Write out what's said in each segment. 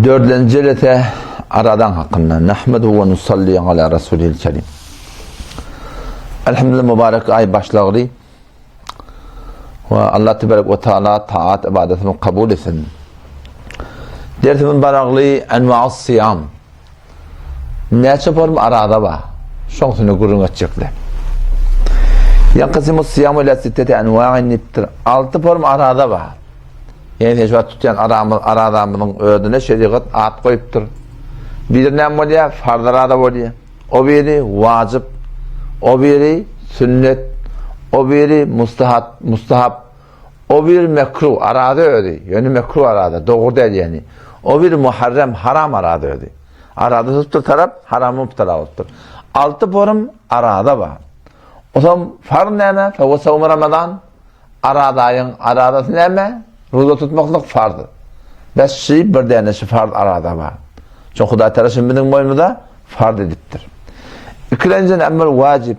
Dördlenji jelese Aradan hakynda. Nahmeduhu we nusalli ala rasulil kerim. Elhamdülillah mübarek ay başlagly. We Allah tebarek we taala taat ibadetini kabul etsin. Dersimiz baragly enwa'us siyam. Näçe form arada bar? Şoň üstünde gürrüň etjekler. Ýankysymus siýamu ila sitteti enwa'in diýipdir. Alty form arada bar. Ýani sen şu wagt tutýan aramyz, arazamyzyň özüne şerigat at goýupdyr. Biri näme bolýar? Farz araza bolýar. O biri wajyp, o biri sünnet, o biri mustahat, mustahap, o biri mekruh, araza özi. Ýöne mekruh araza, dogry däl ýani. O biri muharrem, haram araza özi. Araza tutupdyr tarap, harama mübtela bolupdyr. Alty forum araza bar. Osam farz näme? Fewe sawm Ramazan. Aradaýyň aradasy näme? Ruza tutmaklyk farz. Bes şi bir däne şi farz arada bar. Çünki Hudaý Teala şuny biziň boýnumyza farz edipdir. Ikilenjiden emel wajib.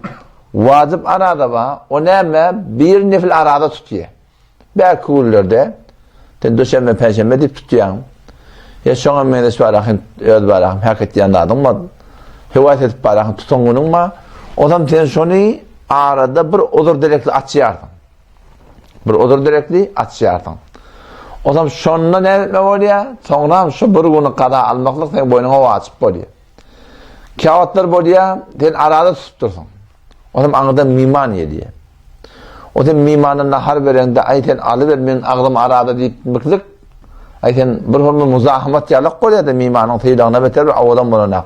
Wajib arada bar. O näme? Bir nefil arada tutýar. Belki günlerde sen duşenbe, penşenbe diýip tutýaň. Ýa şoňa meňzeş barahyn öz barahyn hak etýän zadyň bar. Höwes edip barahyn tutan günüň bar. Ozam sen şony arada bir uzur derekli açýarsyň. Bir uzur derekli açýarsyň. Ozam şonda näme etme bolýar? Soňra şu bir güni kaza almaklyk seň boýnuňa wajyp bolýar. Käwagtlar bolýar, sen arada tutup dursuň. Onam aňyrdan miman gelýär. O sen mimana nahar bereňde, aý sen alyber, meň agzym arada diýipmiklik, aý sen bir horma muzahamat ýalak bolýar-da mimanyň sylagyna beter bir owadan bolanak.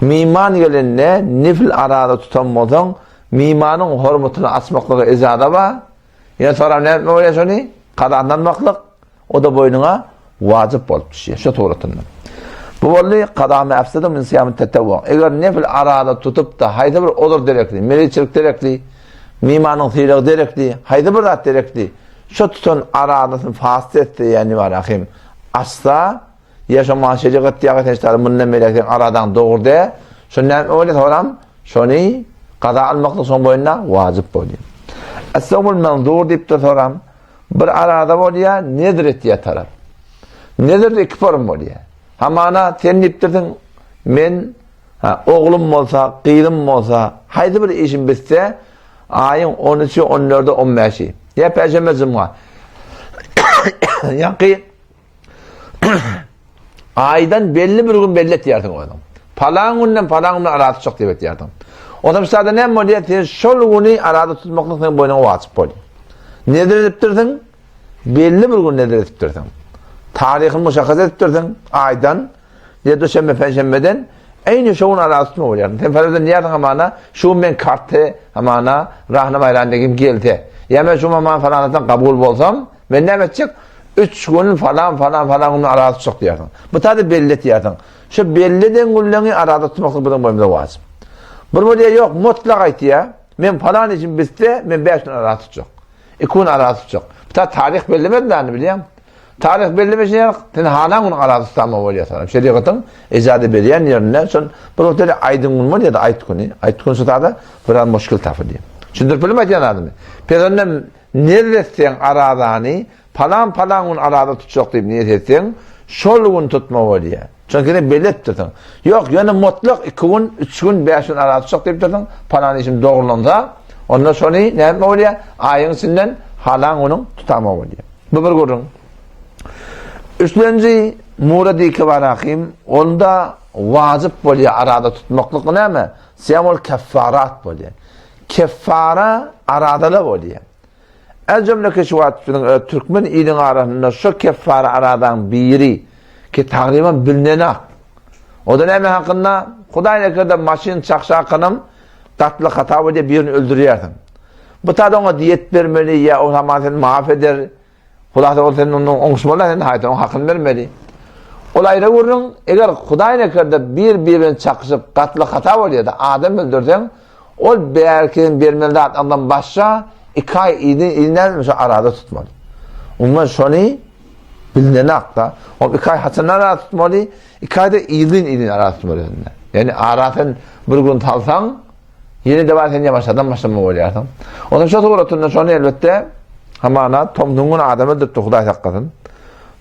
Miman gelende nefil arada tutan bolsaň, mimanyň hormatyny açmaklyga ijaza bar. Ýene soram näme etmek bolýar şony? Kazanlanmaklyk. O-da boýnuňa wajyp bolup düşýär şu suratynda. Bu boldy kadamy afsada min siýamy tetewwu. Eger nefil arada tutup-da haýsy bir ozur derekli, meliçilik derekli, mimanyň sylagy derekli, haýsy bir zat derekli, şu tutan aradasyny fasyt etse, ýagny barahym açsa, ýa şo maňa şerigat diýýär, sen şeýle mundan beýläk seň aradaň dogry däl, şo näme bolýar soram, şony gaza almaklyk şoň boýnuna wajyp bolýar. Es-sawmul menzur diýipdir soram. Bir arada bolýar, nezr etýär tarap. Nezrde iki form bolýar. Hamana sen diýipdirsiň, men ha, oglum bolsa, gyzym bolsa, haýsy bir işim bitse, aýyň 13-i, 14-i, 15-i. Ýa perşenbe, jumga. Ýa-ki Aýdan belli bir gün belli etýärsiň özüň. Palan günden palan güne arada tutjak diýip etýärsiň. Ondan sada näme bolýar? Sen şol güni arada tutmaklyk seň boýnuňa wajyp bolýar. Nezir edipdirsiň, belli bir gün nezir edipdirsiň. Taryhyny muşakkas edipdirsiň, aýdan, ýa duşenbe, penşenbeden, eýni şo gün arada tutma bolýar. Sen farazdan diýýärsiň hamana, şu gün men karty, hamana, rahna baýran degim gelse, ýa men şu gün falan kabul bolsam, Men näme etjek? Üç gün falan falan falan gün araza tutjak diýersiň. Bu taýda belli etýärsiň. Şu belli eden günleňi araza tutmaklyk biziň boýnumyza wajyp. Bir bolýar ýok, mutlak aýtýar. Men falan işim bitse, men 5 gün araza tutjak. 2 gün araza tutjak. Bu taýda taryh bellemedi däni bilýäň. Taryh bellemeşin ýaly, sen halan gün araza tutama bolýar sana. Şerigatyň ejady berýän ýerinde şol bir wagt aýdyň gün bolýar da aýt güni. Aýt gün şu taýda biraz muşkil tapylýar. Düşündirip bildim aýtýan zadymy. Peygamber Nezr etseň arazany, palan-palan gün araza tutjak diýip niýet etseň, şol gün tutma bolýar. Çünki sen belli etdirsiň. Ýok, ýöne mutlak iki gün, üç gün, bäş gün araza tutjak diýip dursuň, palan işim dogrulansa, onda şony näme bolýar? Aýyň içinden halan günüň tutama bolýar. Bu bir gürrüň. Üçlenji murady kibarahim, onda wajyp bolýar araza tutmaklyk näme? Siýamul keffarat bolýar. Keffara aradala bolýar. El jümleki şu wagt biziň öz türkmen iliň arasynda şu keffara aradaň biri ki tagryban bilinenak. O da näme hakynda? Hudaý nekerde maşyn çakşakynym gatly hata bolýar birini öldürýärsiň. Bu tada oňa diýet bermeli ýa o zaman seni maaf eder. Hulasa ol sen ondan oňuşmaly sen haýta oň hakyny bermeli. Ol aýra gürrüň, eger Hudaý nekerde bir-bir bilen çakyşyp gatly hata bolýar-da adam öldürseň, ol bärki bermeli zat ondan başga iki aý yzy yzyndan şu arada tutmaly. Umuman şony bilinenak-da. Ol iki aý haçandan arada tutmaly? Iki aýda yzyn yzyn arada tutmaly. Ýani ara sen bir gün salsaň, Ýene-de bar sen ýabaşadan başlama bolýarsyň. Ondan şo suratynda şony elbetde hamana tomsuň güni adam öldüripdir, Hudaý saklasyn.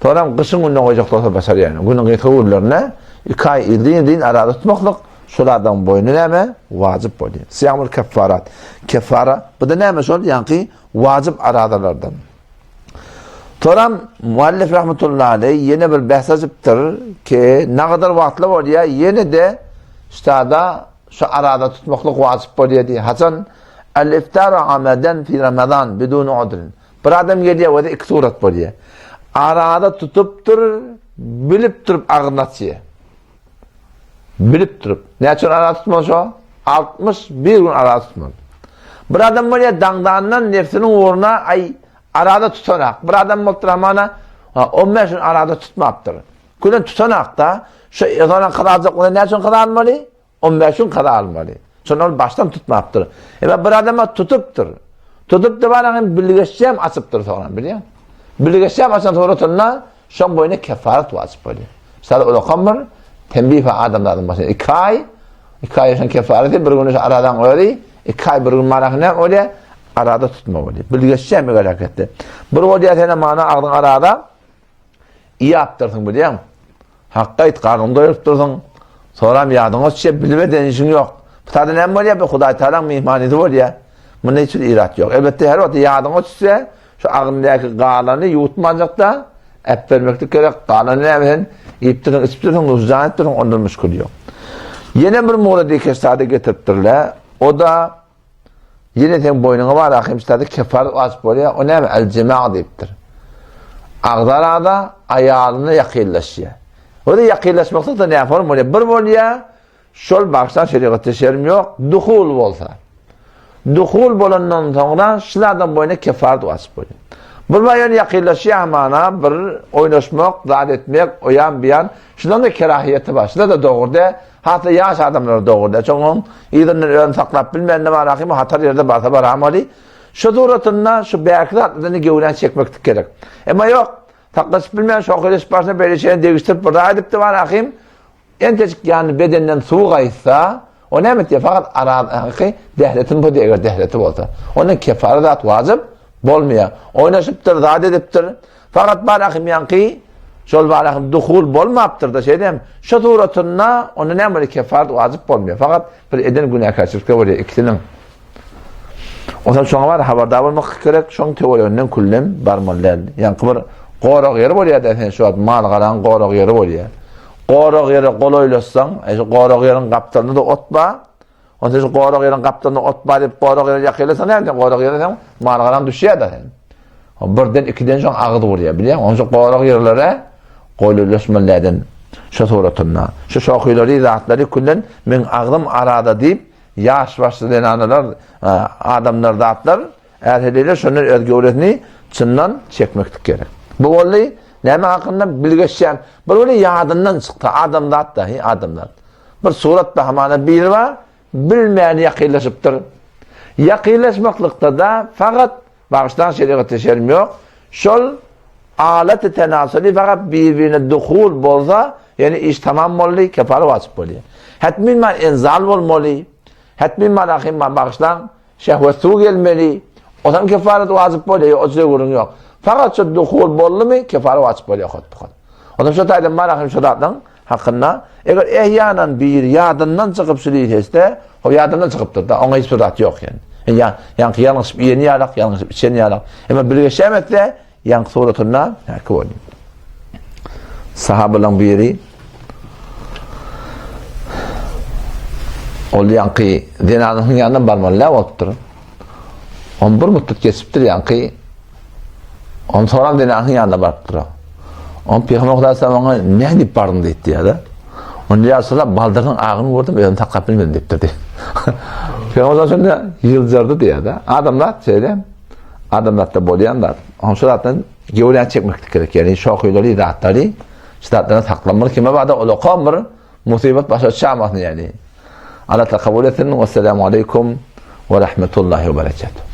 Soňam gyşyň gününe goýjak bolsa başarýar. Günüň gysga günlerine iki aý yzly-yzly araza tutmaklyk şol adamyň boýnuna näme? Wajyp bolýar. Syýamul keffarat. Keffara, bu-da näme şol ýaňky wajyp arazalardan. Soňam muallif rahmetullahi aleý ýene bir bäs açypdyr ki, nagadar wagtly bolýar, ýene-de ştada şu araza tutmaklyk wajyp bolýar diýýär. Haçan el-iftaru amadan fi Ramazan bidun udrin. Bir adam gelýär, o-da iki surat bolýar. Araza tutupdyr, bilip durup agzyny açýar. Bilip durup. Näçe gün araza tutmaly şo? 61 gün araza tutmaly. Bir adam bolýar, daňdandan nefsiniň ugruna aý araza tutanak. Bir adam bolupdyr hamana 15 gün araza tutmapdyr. Gülen tutanak-da, şu ezana kaza aljak bolsa näçe gün kaza almaly? 15 gün kaza almaly. Şonda ol başdan tutmapdyr. Emma bir adama tutupdyr. Tutup da bana hem bilgeşjem açypdyr soňra, bilýän. Bilgeşjem açan suratynda şoň boýuna kefaret wajyp bolýar. Misal ulakan bir tembih adamlaryň başyna 2 aý, 2 aý şoň kefareti bir gün şu aradan özi, 2 aý bir gün manahy näme bolýar? Arada tutma bolýar. Bilgeşjem eger hareketde. Bir bolýar sene mana agzyň arada iýapdyrsyň bilýäň. Hakka aýt, garnyňy doýurypdyrsyň. Soram ýadyňa düşýär, bilip eden işiň ýok. Bu taýda näme bolýar? Bu Hudaý Tagalaň myhmanysy bolýar. Munda hiç bir irat ýok. Elbetde her wagt ýadyňa düşse, şu agzyňdaky galany ýuwutmanjak-da, äpbermeklik gerek. Galany näme sen iýipdirsiň, içipdirsiň, nuşjan edipdirsiň, ondan müşgil ýok. Ýene bir murady keşsade getiripdirler. O-da Ýene seň boýnuňa bar ahim ştada kefaret wajyp bolýar. O näme? El jema diýipdir. Agzarada aýalyna ýakynlaşýar. O da ýakynlaşmakda da näme form bolýar? Bir bolýar, şol bagşdan şerigatda şerim ýok, duhul bolsa. Duhul bolandan soňra şul adam boýuna kefaret wajyp bolýar. Bir baýan ýakynlaşýar hamana bir oýnaşmak, zat etmek, oýan biýan, şundan da kerahiýeti bar. Şunda da dogry däl. Has-da ýaş adamlara dogry däl. Çünki onuň yzyndan özüni saklap bilmände bar ahym, hatar ýerde barsa baramaly. Şu suratynda şu bärki zatlardan göwräni çekmeklik gerek. Emma ýok, saklaşyp bilmän şoheleşip barşyna beýle şeýle degişdirip bir zat edipdi bar ahym, entejik ýany bedenden suw gaýtsa, o näme etýär? Fakat aradaky dehletini bu eger dehleti bolsa. Ondan kefara zat wajyp bolmaýar. Oýnaşypdyr, zat edipdir. Fakat bar ahim ýaňky şol bar ahim duhul bolmapdyr da şeýdem. Şu suratynda onda näme bolýar? Kefaret wajyp bolmaýar. Fakat bir eden günäkärçilikde bolýar ikisiniň. Ondan şoňa bar habardar bolmak gerek, şoň töwereginden küllem barmaly däl. Ýaňky bir gorag ýeri bolýar da sen şu wagt mal garaň gorag ýeri bolýar. Gorag ýere golaýlaşsaň, e, şu gorag ýeriň gapdalynda da ot bar. Onda şu gorag ýeriň gapdalynda ot bar diýip gorag ýere ýakynlaşsaň näme gorag ýere sen mal garaň düşýär da sen. Birden ikiden soň agyz urýar, bilýäň? Onuň üçin gorag ýerlere golaýlaşmaly däden şu suratynda. Şu şohylary, zatlary küllen meň agzym arada diýip, ýaş başly zenanalar, adamlar, zatlar är-heleýler şondan öz göwresini çyndan çekmeklik gerek. Bu boldy, näme hakynda bilgeşýän, bir boldy ýadyndan çyksa, adamzat dahi, adamzat. Bir surat bahamana biri bar, bilmän ýakynlaşypdyr. Ýakynlaşmaklykda-da fakat bagyşlan şerigatda şerim ýok. Şol alat-y tenasuly fakat bir-birine duhul bolsa, ýani iş tamam boldy, kefara wajyp bolýar. Hetmin man enzal bolmaly. Hetmin man ahim man bagyşlan şehwet suw gelmeli. Ondan kefaret wajyp bolýar, o gürrüň ýok. Fakat şu duhul boldumy, kefara wajyp bolýar hot bu. Ondan şu taýdan man ahim şu zatlaryň hakynda eger ehýanan bir ýadyndan çykyp şu diýse, o ýadyndan çykypdyr da, oňa hiç bir zat ýok ýani. Ýa ýaňky ýalňyşyp iýeni ýalak, ýalňyşyp içeni ýalak. Emma bilgeşem etse, ýaňky suratynda häki bolýar. Sahabalaryň biri ol ýaňky zenanyň ýanyna barmaly däl bolupdyr. On bir müddet geçipdir ýaňky On soran zenanyň ýanyna barypdyr. On Pygamber Hudaý sallam oňa näme diýip bardyň diýipdi ýa-da. On ýa Resulallah baldyrynyň agyny gördüm, özümi saklap bilmedim diýipdir diýip. Pygamber şonda ýyljardy diýýär-de. Adamzat şeýle. Adamzatda bolýan zat. On şu zatdan göwrän çekmeklik gerek. Ýagny şohylary, zatlary şu zatlardan saklanmaly. Kime barda ulakam bir musybat başa çamasyn ýagny. Allah kabul etsin. Wesselamu aleýkum we rahmetullahi we berekatuh.